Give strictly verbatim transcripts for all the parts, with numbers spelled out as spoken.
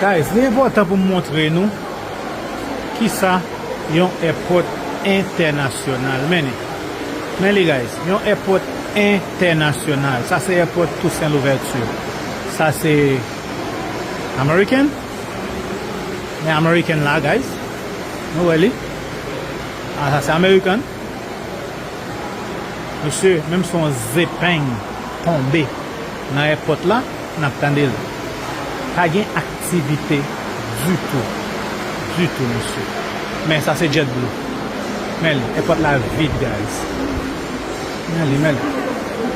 Guys, li enpòtan pou m montre nou kisa yon èpòt entènasyonal. Men li. Men li, guys. Yon èpòt entènasyonal. Sa se èpòt Toussaint Louverture. Sa se American. Men American la, guys. Nou wè li. Ah, sa se American. Mesye, menm si yon zepeng tonbe nan èpòt la, n ap tande l. Pa gen aktivite ditou. Ditou, mesye. Men sa se JetBlue. Men li, èpòt la vid, guys. Men li, men li.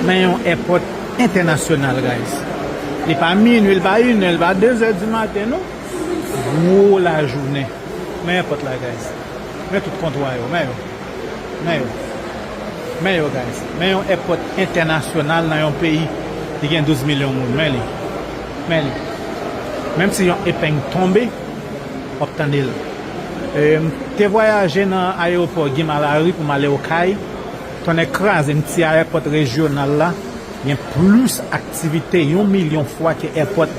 Men yon èpòt entènasyonal, guys. Li pa minwi, li pa inè, li pa dezè di maten, non. Gwo lajounen. Men èpòt la, guys. Men tout kontwa yo. Men yo. Men yo. Men yo, guys. Men yon èpòt entènasyonal nan yon peyi ki gen douz milyon moun. Men li. Men li. Menm si yon epeng tonbe, w ap tande l. E, m te vwayaje nan ayewopò Guy Malary pou m ale Okay. Tonnè kraze m, ti ayewopò rejyonal la gen plis aktivite yon milyon fwa ke èpòt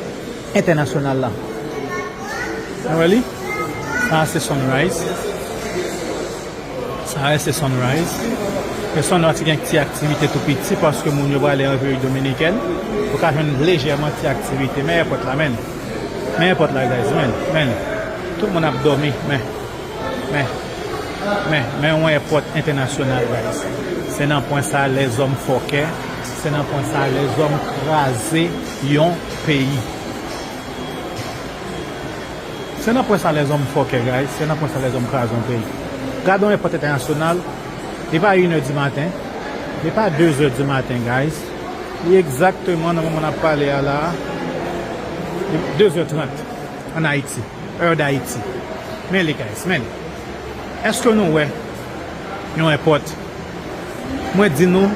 entènasyonal la. Nou wè li? Sa se Sunrise. Sa se Sunrise. Men Sunrise gen ti aktivite tou piti paske moun yo prale an Repiblik Dominikèn. Ou ka jwenn lejèman ti aktivite. Men èpòt la, men. Men èpòt la, guys, men. Men. Tout moun ap dòmi, men. Men. Men, men yon èpòt entènasyonal, guys. Se nan pwen sa lèzòm fòkè. Se nan pwen sa lèzòm kraze yon peyi. Se nan pwen sa lèzòm fòkè, guys. Se nan pwen sa lèzòm kraze yon peyi. Gade yon èpòt entènasyonal. Li pa inè di maten. Li pa dezè di maten, guys. Li egzakteman nan moman n ap pale a la. Dezè trant ann Ayiti. Heure d'Haïti. Men li, guys, men li. Èske nou wè yon èpòt? Mwen di nou,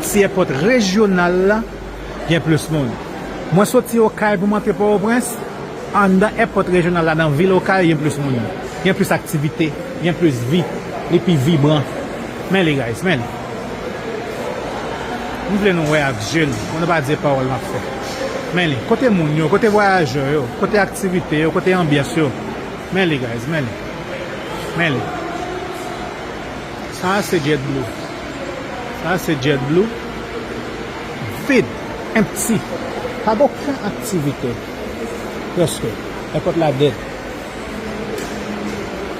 ti èpòt rejyonal la gen plis moun. Mwen soti Okay pou m antre Pòtoprens, anndan èpòt rejyonal la, nan vil Okay, gen plis moun. Gen plis aktivite, gen plis vi, li pi vibran. Men li, guys, men li. M vle nou wè ak je n, pou nou pa di pawòl m ap fè. Men li, kote moun yo, kote vwayajè yo, kote aktivite yo, kote anbyans yo. Men li, guys, men li. Men li. Sa a se JetBlue. Sa a se JetBlue. Vid, empty. Pa gen okenn aktivite. Prèske. Èpòt la dead.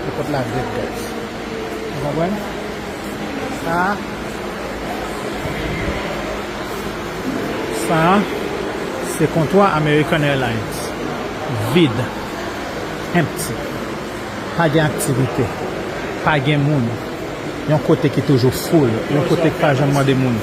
Èpòt la dead, guys. Ou konprann? Sa a, sa a, se kontwa American Airlines. Vid. Empty. Pa gen aktivite. Pa gen moun. Yon kote ki toujou full. Yon kote ki pa janm mande moun.